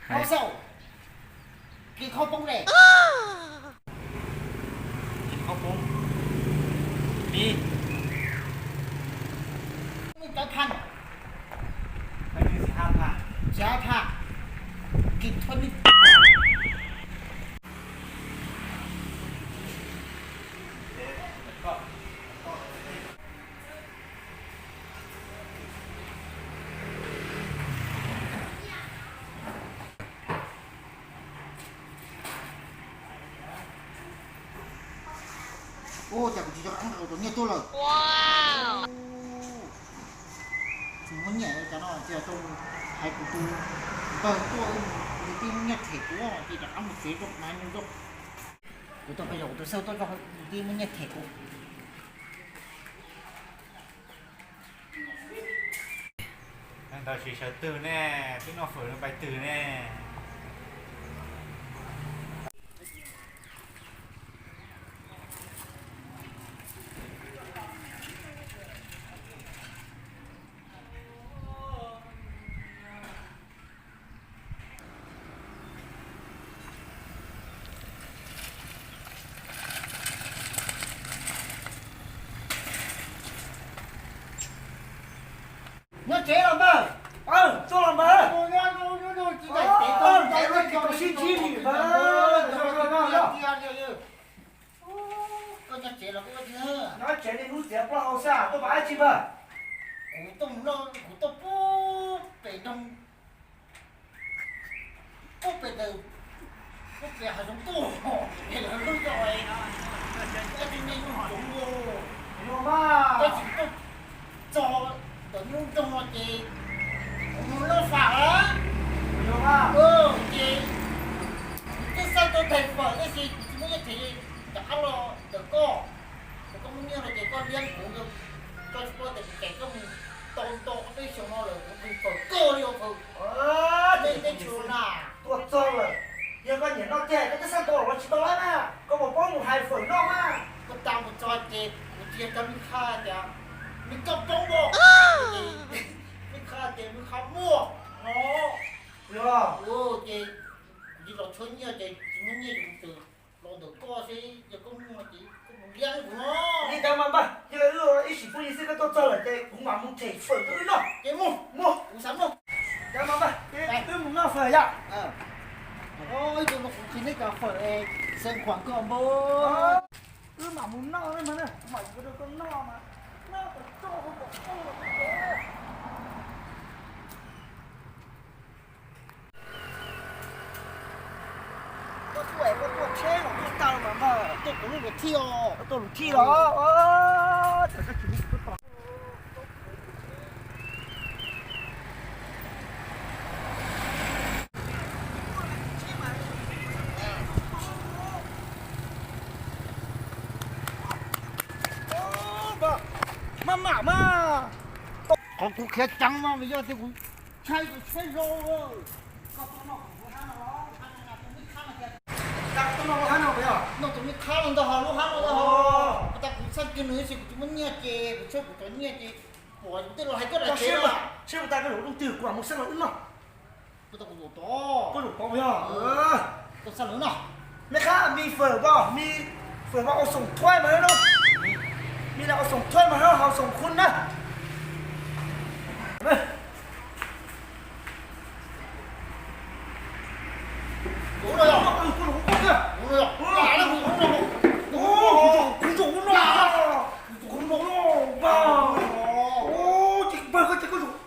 Hais. Hauv xaus, kis khaub poob ne. Kis khaub poob. Ib. Cov phan. Xi ha phan. Xi ha phan. Kis thua ni. Ua cas kuv tsis tau qeeb tau tus nyiaj tuaj lawm. Tsis muaj nyiaj cov no ces tau hais kuv tus npawg tuaj, nws twb muaj nyiaj them kuv ces rov qab mus tsev rau mas nws rau. Kuv tau pes yog kuv tus xauj tuaj rau nws twb muaj nyiaj them kuv. Ntawd tsis sawv twg ne, twb noj fawm no pais twg ne. Nyob tsev los npawg. Tuaj los npawg. Koj nyob tsev los koj ua txiv. Nyob tsev li hnub txiav plaub hau xwb, tuaj pab dab tsi npawg? Kuv tuaj mus noj, kuv tuaj pub pem nroog, pub pem ntawd, pub pem hav zoov tuaj, es lawv lub zos, tab sis nej yeej tsoov, tab sis tuaj txog ntawm lub nroog no ces kuv mus noj fam lawm. Ces kuv twb xav tuaj them fawm tab sis kuv tsis muaj nyiaj them, rov qab los ntawm koj, ces koj muaj nyiaj no ces koj liab kuv, koj tsis paub tias kuv cem koj mus tau ntau ob peb xyoos no lawm, kuv them fawm kawg li os. Nej teb chaws na. Tuaj txog lawm, yog koj nyiam noj tiag koj twb xav tau los tsis tau lawm na, koj puas paub mus hais fawm noj na. Koj tas mus txog ces kuv tsis yog cov mej khab tias, mej koj paub os, mej khab tias mej khab muaj no. Yog ces kuv tsis los tshuav nyiaj ces tsis muaj nyiaj ces kuv tseem los ntawm koj seb yog koj muaj ces koj mus liab kuv no. Li ntawd mas npawg, yog wb ib sim phooj ywg xwb koj tuaj txog lawm ces kuv mam mus them fawm rau wb noj. Ces mus, mus, kuv xav noj. Ntawd mas npawg, wb mus noj fawm yom. Ib tug no kuv qhia neb cov fawm es xeev khuam koj npawg. Wb mam mus noj mas, kuv mam yuav rau koj noj mas, noj kom tsau hau kom tsau los. Koj tuaj es koj tuaj tsheb los tuaj tau mas npawg, tuaj kuv lub luv thij os. Koj tuaj luv thij los? Maj mam mas. Qhov kuv khiav ceev mas vim yog tias kuv ntshai tus tsheb zoo. Koj tuaj noj kuv hab no los? Koj tuaj noj lub hab no puas yog? Noj tus me khab no ntag, ho lub hab no ntag ho. Puas tas kuv txhaj kiag nws tab sis kuv tsis muaj nyiaj ces kuv tshuav kuv cov nyiaj ces kuv tej los hais koj daim tsev. Seb puas tas koj zaum rooj twg kuv mam mus xab los wb noj. Puas tas kuv zaum tod? Koj zaum tod puas yog? Koj xab los wb noj. Mej khab, mi fawm pom, mi fawm pom au xoom thuaib mas no. Mi las au xoom thuaib mas no, au xoom khun na.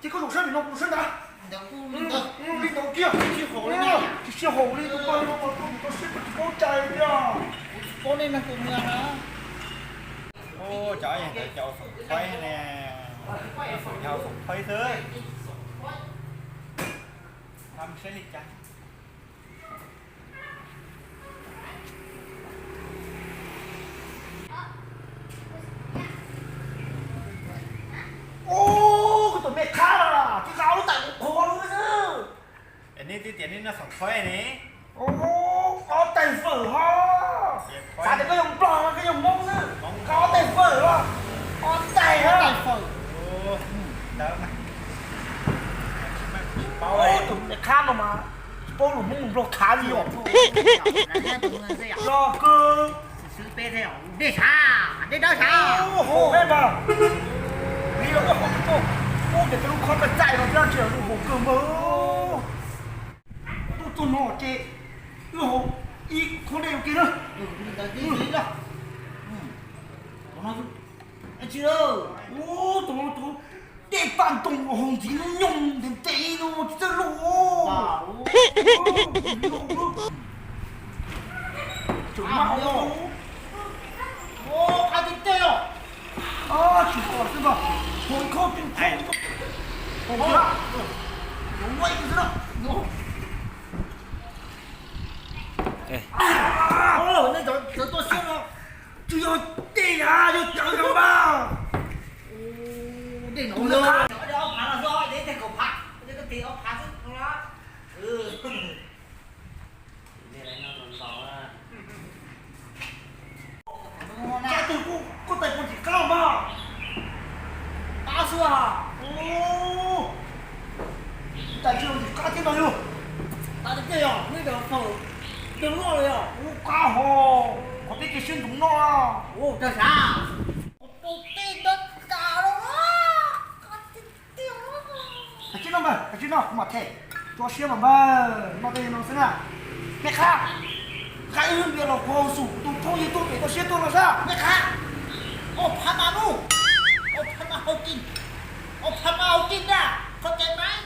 Ces koj zaum sab pem no kuv zaum sab nrad. Li ntawd kiag. Tsis sib haum li tus npawg no mas tuaj mus tau siab koj tsis paub cai tiag. Kuv tsis paub nej neeg tus npawg na. Cov yeej cov xoom thuaib ne, yog xoom thuaib xwb. Saib li cas. Ub, koj tus me khab, tsis qab lub tais kuv qhuav xwb. Es nej twb tias nej noj xoom thuaib ne. Ub, ob tais fawm ho. Xav tias koj yog Nplog no koj yog Hmoob xwb. Koj ob tais fawm los? Ob tais ha. Ntawd mas. Ub, tus me khab no mas. Paub lus Hmoob lus Nplog khav li os. Los kawg. Dej sav, dej dawb sav. Haus peb mas. Vim los wb haus tuaj, ub, ces tej lub khob txaij txaij no thiab, ntshe lub haus kawg npawg. Tuaj txog no ces wb haus ib khob dej ua ke na. Ub, tus dej paj ntoo haus ntxiv nyoos ntev ntev no tsis txawj luaj. Tseem mas qab tiag tiag os. Tsis pom xwb mas, hauv khob pheej pheej. Nej cov tuaj siab no tsis yog dej na, yog cawv no mas. Dej no, ob phav no xwb, dej kaum phav, dej kaum phav xwb no. Koj tais puas tsis qab mas? Qab xwb. Tais tsis tsis qab thiab no yog. Qab tiag tiag yog, nej cov fawm dej loj li os. Ub, qab hos, qhov peb cia siab ntsoov noj. Ub, tag sav. Tus tij ntawd tas lawm. Kav tsij noj npawg, kav tsij noj, kuv mam them. Tso siab mas npawg, noj tej no xwb na. Mej qhab, qhab ib hwb npias los kuv haus xum, kuv tus phooj ywg tuaj pem toj siab tuaj no sab. Mej qhab, ob phav mas nub, ob phav mas hau kis, ob phav mas hau kis na, koj cai mas.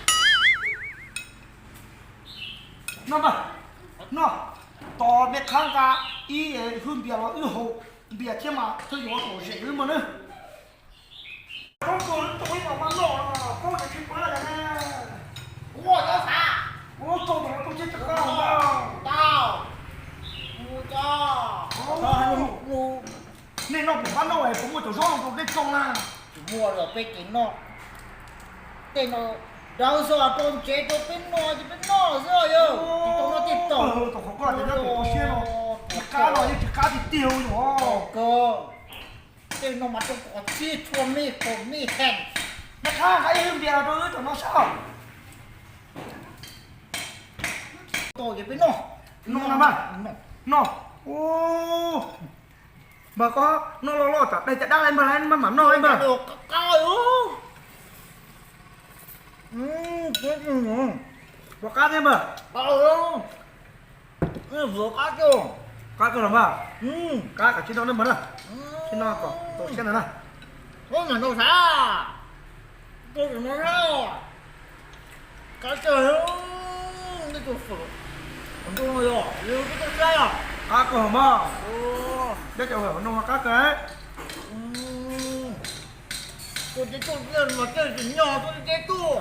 Noj npawg, noj. Tos mej qhab nqa ib hwb npias los wb haus npias thiab mas thawj yuav kom zem wb mas na. Koj tuaj wb tus ib los mas noj, koj ces tsis paub lawm na. Ua cov xav, ua tau tus tuaj siab tsis qab tau. Ua cov, nej noj pem qab noj es puas muaj cov zaub rau dej tsoo na? Tsis muaj los peb ces noj tej no dawb xwb, rau ntsev rau peb noj ces peb noj xwb yog. Tsis tau noj tej tau. Tus qhov koj tias nyob pem toj siab no, tsis qab los yeej tsis qab tiag tiag yog. Tej no mas rau kom txhij txhua mej kom mej heev. Noj qab nqa ib hwb npias los rau wb tom no sab. Tau ces peb noj. Noj na npawg. Noj. Ub, npawg koj noj loj loj tsam dai caj dab li npawg, maj mam noj li npawg. Puas qab thiab npawg? Qab kawg los npawg. Qab, kav tsij noj na npawg na. Tsij noj kom tau siab ntawd na. Qab kawg, qab kawg mas. Dej cov hawm no qab kawg.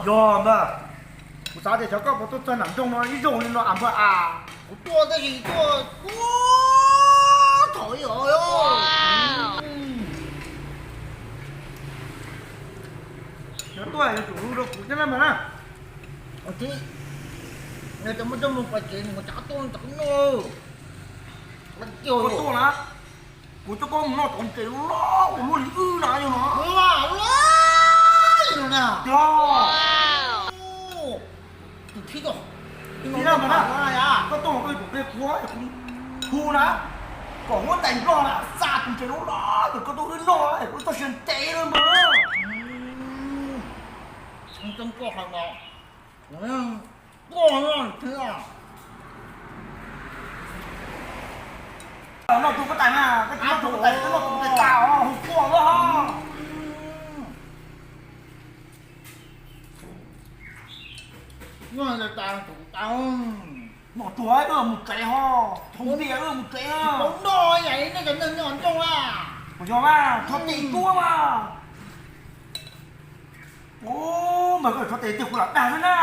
Yog npawg, kuv xav tias xyov koj puas tuaj txog nram nroog no ib zaug li no as npawg as. Kuv tuaj tab sis tuaj thaum ib hov. Yog tuaj yuav tsum hu rau kuv thiab na mas na. Cov muaj coj mus pas ces mus tsav tuaj tsav noj. Koj tuaj na, kuv coj koj mus noj cov ntses loj uas luaj li wb na yog no. Tiag. Tus thib, tus thib na mas na, koj tuaj mas koj yuav tsum qhia kuv, kuv hu na, kom huab tais Nplog na xa tus ntses loj loj ntawm koj tuaj wb noj es kuv txoj sia ntev lawm npawg. Noj tus huab tais na, koj tsis noj tus huab tais, koj noj tus huab tais tas os, hu quaj lawm. Noj tas, noj tuag wb mus tsev ho, thov npias wb mus tsev. Tsis paub noj, nej cov neeg nyob nroog a. Kuv yog mas, rho tes tuaj mas. Ub, npawg koj rho tes tiag kuv lam dag xwb na.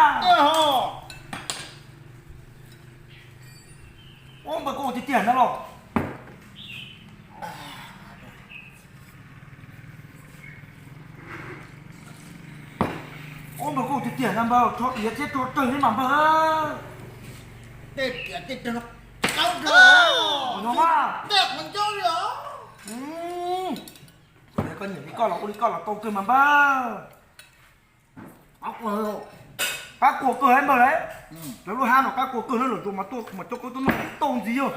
Ub, npawg koj ua tiag tiag na los? Ub, npawg koj ua tiag tiag na npawg, rho tiav thiab rho rawg li mas npawg. Tej tiav tej rawg no qab rau. Tej qhov ncauj li os. Koj nyiam li koj los ua li koj los tau kawg mas npawg. Qab qua kawg hab npawg lauj. Lawv lub hab no qab qua kawg na, lawv tus mas tuaj mas coj koj tuaj noj tau ntxiv yog.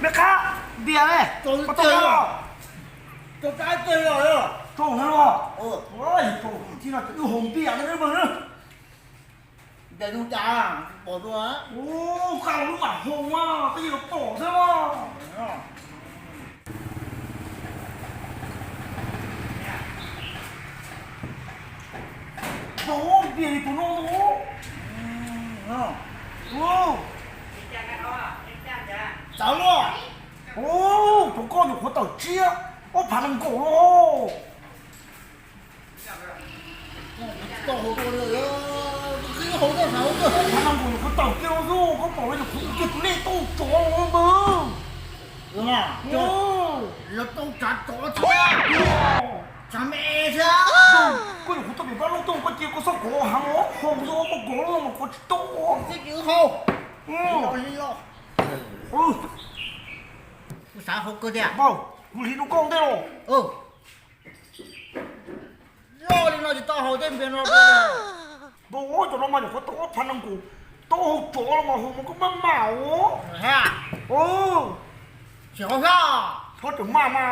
Mej qab npias ne, rau na los, rau na los, rau na los, rau no wb haus npias na mog. Npias nug cas pom dua, ua qab los lub mam haus mas, koj yeej los pom xwb mas. Npias li tus no ntag. Txawv luaj. Ua, tus koj nyuam qhuav tawm tsiab ob phav nees nkaum no. Tsis tau haus dua li, koj qhib haus tau sav kawg. Ob phav nees nkaum nyuam qhuav tawm kiag no xwb, koj pom lawv nyuam qhuav ua kiag tus lej tau tsov no npawg. Lawv tau tsav tsov thiab, tsav me thiab. Koj nyuam qhuav tau pem pab lub tooj koj cia koj xob kov heev os, haus xwb koj kov los mas kov tsis tau. Xwb ces wb haus. Kuv xav haus kawg tiag. Kuv hliv rau koj ntej los. Loj li no tsis tau haus tej npias no. Npawg, cov no mas nyuam qhuav tau ob phav nees nkaum, tau haus tsov los mas haus mas koj maj mam os. Tsis haus xwb. Txhob tseem maj mas,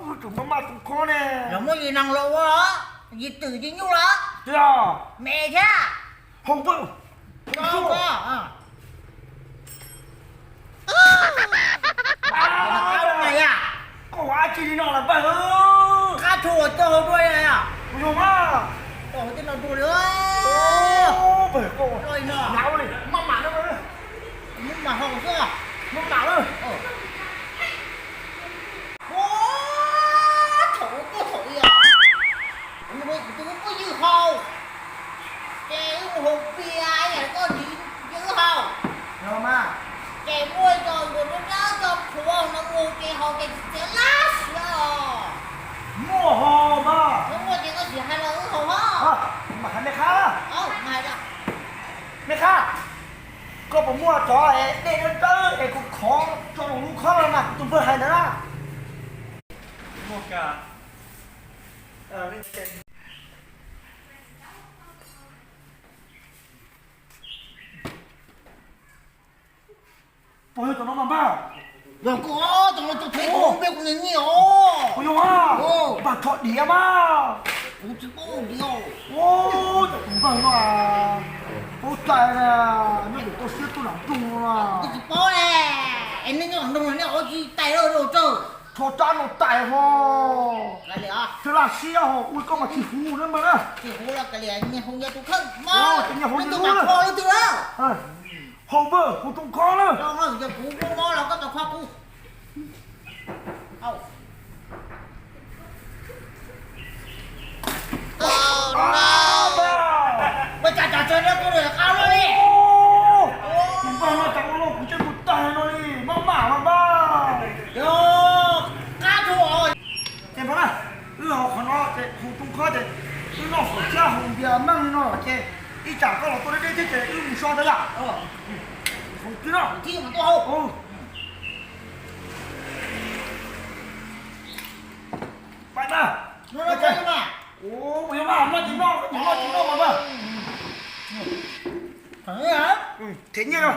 wb tseem maj maj tus khob ne. Yog muaj yim neeg los ua, yim twm yim nyuj los. Tiag. Me thiab. Haus npawg. Koj ua dab tsi li no los npawg? Qab tshua tau haus dua li. Kuv yog mas. Tau haus tej no dua li. Npawg, koj ua li no maj mam na. Maj mam haus xwb. Maj mam na. Ua, thaum ub tuaj thaum ub os, kuv tus phooj ywg haus, ces wb mus haus npias, yam li koj ntxiv ces wb haus. Ces muaj cov npua dawb dawb cov qhuav no mus ces haus ces txiav lab siav os. Muaj hos mas. Muaj ces koj tsis hais los wb haus hos. Mas hais me qhab, me qhab, koj puas muaj cov dej dawb dawb es kuv khov tso lub khob no mas kuv tus npawg hais ntawd na. Puas yog cov no mas npawg? Yog koj, cov no cov phem koj npe kuv niam nyiam os. Puas yog mas? Npawg, tsho diav mas. Kuv tsis paub diav. Cov tus npawg no paub cai na, nyob tus toj siab tuaj nram nroog no. Kuv tsis paub ne, es nej nyob nram nroog no nej ua tsis tais lawm los tsawg. Tsho tsab no tais ho. Thiab laj siab ho, ua koj mas tsis huv na npawg na. Tsis huv los kav liam, nyias haus nyias tus kheej. Ces nyias haus nyias tus kheej. Haus npawg, haus tsoos khob na. Yog kuv muaj mob los koj tau khob kuv. Ua cas tsam tsawg no kuj qab luaj li. Npawg no cas ua luaj kuv coj kuv tag no li, maj mam mas npawg. Yog qab tshua. Ces npawg na, wb haus qhov no ces haus tsoos khob ces wb noj fawm thiab haus npias meej li no ces ib tsam koj los tuaj deb deb thiab ces wb mus so ntawd yom. Haus twb no thiab mas tuaj haus. Pais na. Ua, yog mas noj ces noj, noj ces noj mas npawg. Them nyiaj no.